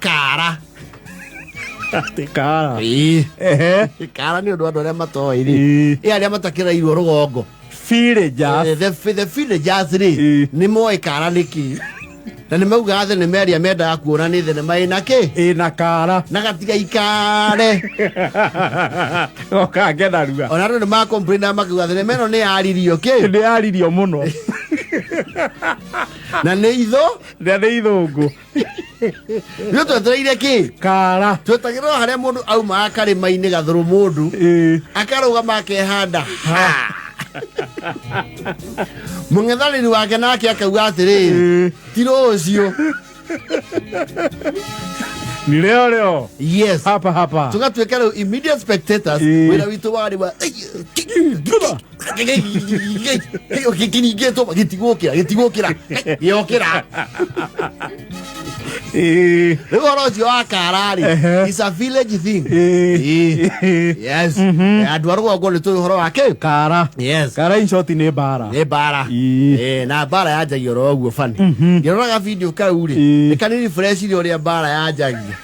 Kara. Atĩ kara. Ĩĩ. Ehe. Kara nĩ ũndũ andũ arĩa matoĩ rĩ. Ĩĩ. Ĩ arĩa matakĩrairwo rũgongo. Villagers. The villagers rĩ Ĩĩ. nĩ moĩ kara nĩ kĩ. Na nĩ maugaga thenema ĩrĩa mendaga kuona nĩ thenema ĩna kĩ. Ĩna kara. Na gatigaikare. Goka ngenarua. Ona andũ nĩ makomplainaga makiuga thenema ĩno nĩ yaririo kĩ. Nĩ yaririo mũno. Na nĩ itho. Na nĩ ithũngũ. Nĩ twetereire kĩ. Kara. Twetagĩrĩra harĩa mũndũ aumaga karĩma-inĩ gathũrũ mũndũ. Ĩĩ. Akarũgama akehanda ha. Mũng'ethanĩri wake nake akauga atĩrĩrĩ Ĩĩ. ti rũciũ. Ni leo leo. Yes. Hapa hapa. Tũgatuĩka rĩu immediate spectators. Ĩĩ. Wĩra witũ warĩ wa kĩringĩtwo gĩtigũkĩra gĩtigũkĩra gĩokĩra. Ĩĩ. Rĩu ũhoro ũcio wa kara rĩ Ehe. is a village thing. Ĩĩ. Ĩĩ. Yes. Andũ a rũgongo nĩ tũĩ ũhoro wa kĩ. Kara. Yes. Kara in short nĩ mbara. Nĩ mbara. Ĩĩ. Na mbara yanjagia oro ũguo bani. Ngĩroraga video kau rĩ Ĩĩ. nĩ kanini fresh ũrĩa mbara yanjagia.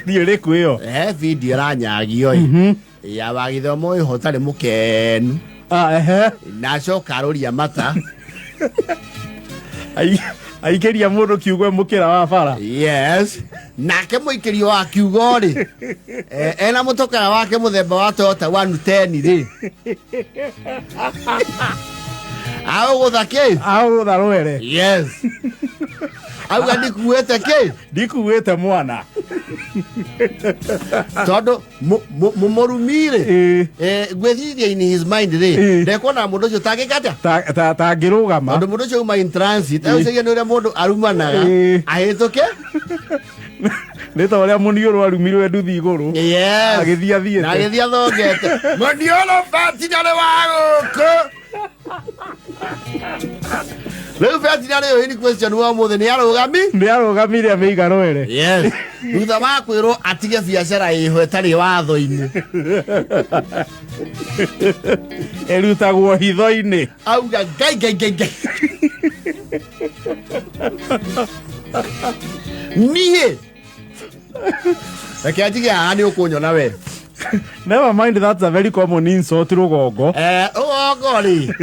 Video ĩrĩkũ ĩyo? Video ĩranyagio ĩ ya wagĩthomo ĩho ũtarĩ mũkenu. Ah, ehe. Na acoka arũria mata. Aikĩria mũndũ kiugo mũkĩra wa bara. Yes. Nake mũikĩrio wa kiugo rĩ ena mũtokara wake mũthemba wa Toyota 110 rĩ aũgũtha kĩ? Aũgũtha rwere. Yes. Auga ndikuĩte kĩ? Ndikuĩte mwana. Tondũ mũmũrumi rĩ Ĩĩ. Ngwĩciria in his mind rĩ Ĩĩ. ndekuona mũndũ ũcio tangĩka atĩa? Tangĩrũgama. Tondũ mũndũ ũcio uma in transit egũcaria nĩ ũrĩa mũndũ arumanaga Ĩĩ. ahĩtũke. Nĩ ta ũrĩa mũniũrũ arumirwe nduthi igũrũ. Yes. Agĩthiĩ athiĩte. Na agĩthiĩ athongete. Mũniũrũ vetinarĩ wa gũkũ. Rĩu vetinarĩ ũyũ in question wa ũmũthĩ nĩ arũgami. Nĩ arũgamire amĩiga rwere. Yes. Thutha wa kwĩrwo atige biacara ĩho ĩtarĩ watho-inĩ. Ĩrutagwo hitho-inĩ. Auga ngai ngai ngai ngai. Niĩ. Reke njige haha nĩ ũkũnyona we. Never mind, that's a very common insult rũgongo. Rũgongo rĩ.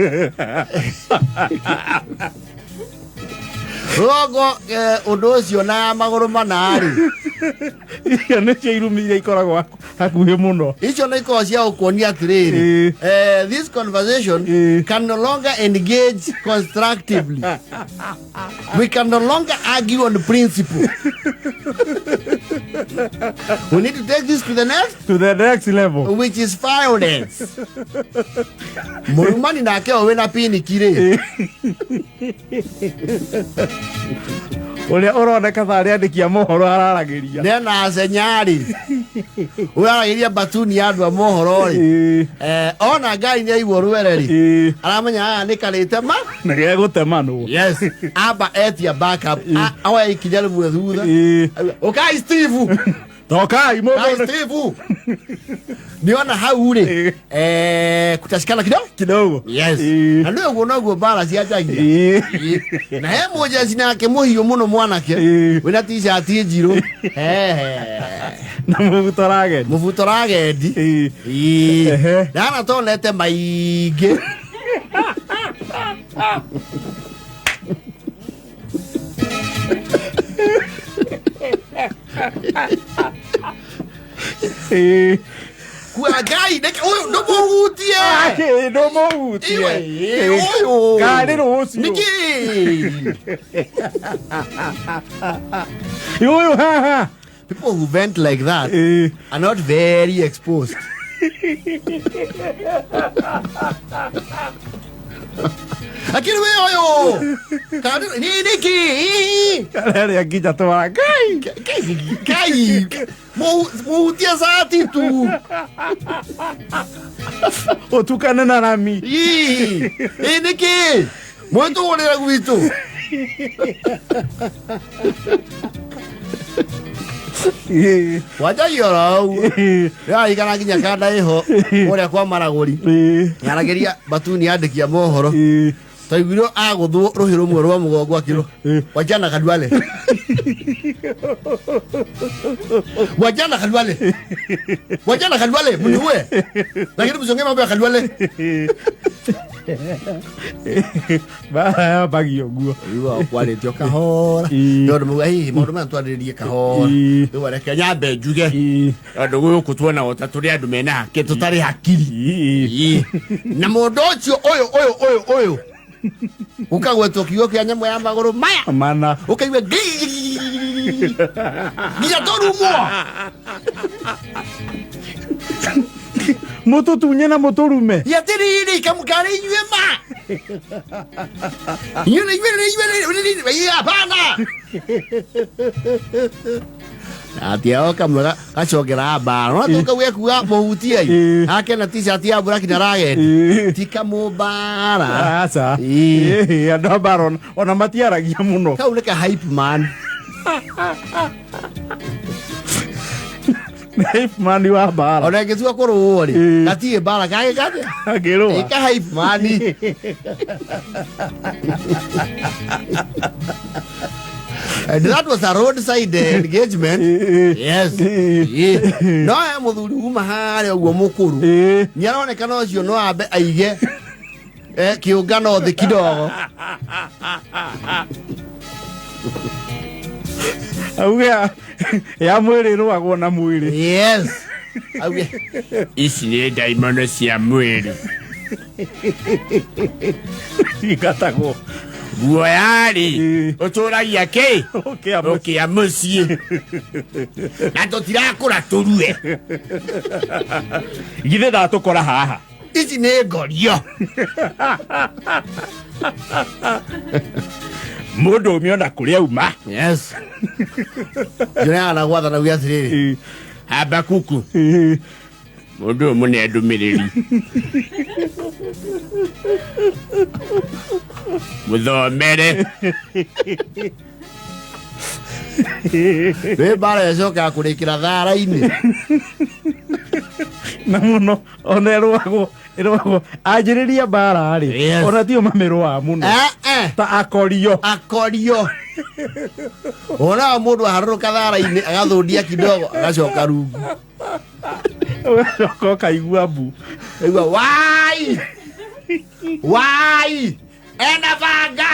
Rũgongo ũndũ ũcio na magũrũ mana rĩ. Icio nĩcio irumi iria ikoragwo hakuhĩ mũno. Icio nĩ ikoragwo cia gũkuonia atĩrĩrĩ. Ĩĩ. This conversation Ĩĩ. can no longer engage constructively. We can no longer argue on principle. We need to take this to the next, To the next level. which is violence. Mũrumani nake o wĩna piniki rĩ. Ũrĩa ũroneka tarĩ andĩki a mohoro araragĩria. Nena acenyarĩ. Ũraragĩria batuni ya andũ a mohoro rĩ. Ĩĩ. Ona ngai nĩ aigua rwere rĩ. Ĩĩ. Aramenya aya nĩ karĩte ma. Nĩ gegũtemanwo. Yes. Amba etia backup. Oya ikinya rĩmwe thutha. Ĩĩ. Ũkai Steve. Tokai Kai mũndũ Steve. Niona hau rĩ. Kutashikana kidogo. kidogo. Yes. Ĩĩ. Na nĩ ũguo noguo mbara cianjagia. Ĩĩ. Ĩĩ. Na he mũjeci nake mũhiũ mũno mwanake Ĩĩ. wĩna t-shirt njirũ. Hehe. Na mũbuto ragendi. Mũbuto ragendi. Ĩĩ. Ĩĩ. Ehe. Ndana tonete maingĩ. Ĩĩ. Kua Ngai reke ũyũ ndũmũhutie. Akĩ ndũmũhutie. Iwe, ũyũ. Karĩ rũciũ. Nĩkĩ? Ũyũ haha. People who vent like that Ĩĩ. are not very exposed. Lakini we ũyũ. Karĩ nĩ nĩkĩ? Karĩa nginya twara Ngai. Ngai, Ngai. Mũhutie cati tu. Ũtukane na rami. Ii. Ĩ nĩkĩ? Mwĩtũgũrĩra gwitũ. Ĩĩ. Wanjagia oro ũguo. Ĩĩ. Nĩwarikana nginya kanda ĩho kũrĩa kwa maragũri. Ĩĩ. Yaragĩria batuni yandĩkia mohoro. Ĩĩ. Twaiguirwo agũthwo rũhĩ rũmwe rwa mũgongo akĩrwo Ĩĩ. wachana kaduale. Wajana Khalwale, wajana Khalwale, mniue, lakini msongee mambo ya Khalwale. Mbara yambagia ũguo. Rĩu kwarĩtio kahora. Ii. Tondũ mauga hihi maũndũ maya twarĩrĩrie kahora. Ii. Rĩu reke nyambe njuge, Ii. tondũ gũkũ tuonagwo ta tũrĩ andũ mena haki, tũtarĩ hakiri. Ii. Ii. Na mũndũ ũcio ũyũ ũyũ ũyũ ũyũ ũkagwetwo kiugo kĩa nyamũ ya magũrũ maya, Mana. ũkaigua nginya tũrumwo. Mũtũtunye na mũtũrume. Yatiriri kamukari inyuĩ ma inyuĩ inyuĩ inyuĩ inyuĩ hapana. Atia kamwe gacokera mbara no tũkauge kuga mũhutie. Ĩ. Ake na t-shirt ya buraki na ragendi Ĩ. ti kamũmbara. Aca. Ĩ. Ĩ, andũ a mbara ona matiaragia mũno. Kau nĩ ka hype man. Hype man wa mbara. Ona ĩngĩtua kũrũo rĩ, Ĩ. gatirĩ mbara kagĩ kathĩa. Angĩrũa. Ĩ, ka hype man. And that was a roadside engagement. Ĩ. Yes. Ĩ. Ĩ. No he mũthuri uma harĩa ũguo mũkũrũ. Ĩ. Nĩ aronekana ũcio no ambe aige kĩũngano thĩ kidogo. Auge ya mwĩrĩ ĩrũagwo na mwĩrĩ. Yes. Auge ici nĩ ndaimono cia mwĩrĩ. Ingatagwo. Guoya-rĩ, Ĩ. ũtũragia kĩ? Ũkĩa mũciĩ. Ũkĩa mũciĩ. Na tũtirakũra tũrue. Githĩ ndatũkora haha. Ici nĩ ngorio. Mũndũ ũme ona kũrĩa auma. Yes. Njoneaga gwathana uge atĩrĩrĩ. Ĩ. Habakuku. Ĩ. Mũndũ ũyũ mũne ndũmĩrĩri. Mũthomere. Rĩ mbara ĩcokaga kũrĩkĩra thara-inĩ. Na mũno ona ĩrũagwo ĩrũagwo anjĩrĩria mbara rĩ, Yes. ona tio mamĩrũaga mũno. Eh, eh. Ta akorio. Akorio. Wonaga mũndũ aharũrũka thara-inĩ agathũndia kidogo agacoka rungu. Ũgacoka ũkaigua mbu. Aigua wai wai ena banga.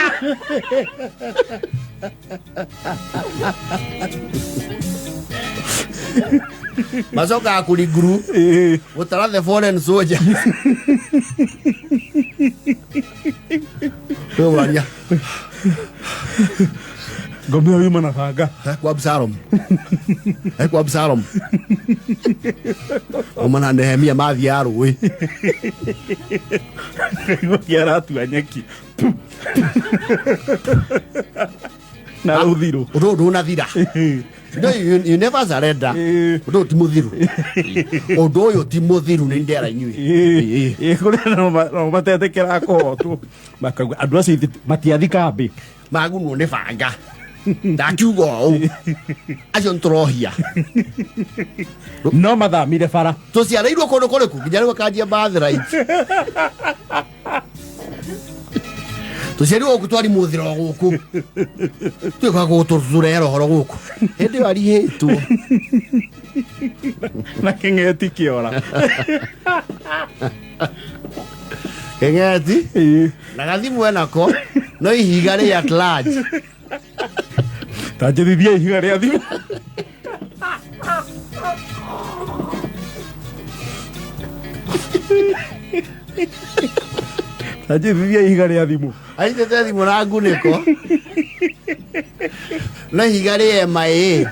Macokaga kũringuru Ĩ. gũtara the foreign soldier. Rĩu Ngombe ĩyo yuma na banga. Kwa Absalom. Kwa Absalom. Uma na Nehemia mathiaga rũĩ. Kaigua kĩaratua nyeki. Na rũthirũ. Ũndũ ũyũ ndũnathira. No, you never surrender. Ĩ. Ũndũ ũyũ ti mũthiru. Ũndũ ũyũ ti mũthiru nĩ ndera inyuĩ. Ĩ, kũrĩa no matetĩkĩraga kũhotwo makauga andũ acio ithuĩ matiathi kambĩ. Magunwo nĩ banga. Ndakiuga ũũ. Acio nĩtũrohia. No mathamire bara. Tũciarĩirwo kũndũ kũrĩkũ nginya rĩu akanjia birthright. Tũciarirwo gũkũ twari mũthiro gũkũ. Tuĩkaga gũtũrera ũhoro gũkũ. Hĩndĩ ĩyo arihĩtwo. Na kĩng'eti kĩora. Kĩng'eti Ĩ. na gathimũ enako no ihiga rĩ at large. Ta njĩthithia ihiga rĩa thimũ. Ta njĩthithia ihiga rĩa thimũ. Anyitĩte thimũ na ngunĩko no ihiga rĩ MIA.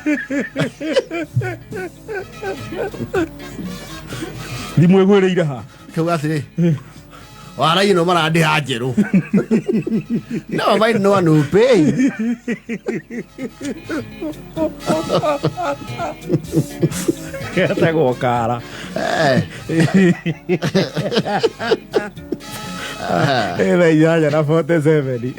Thimũ ĩgwĩrĩire ha? Kauga atĩrĩ warai ĩno marandĩha njerũ. No find no one will pay. Getagwo kara. Eh. Ĩ thaa 8:47.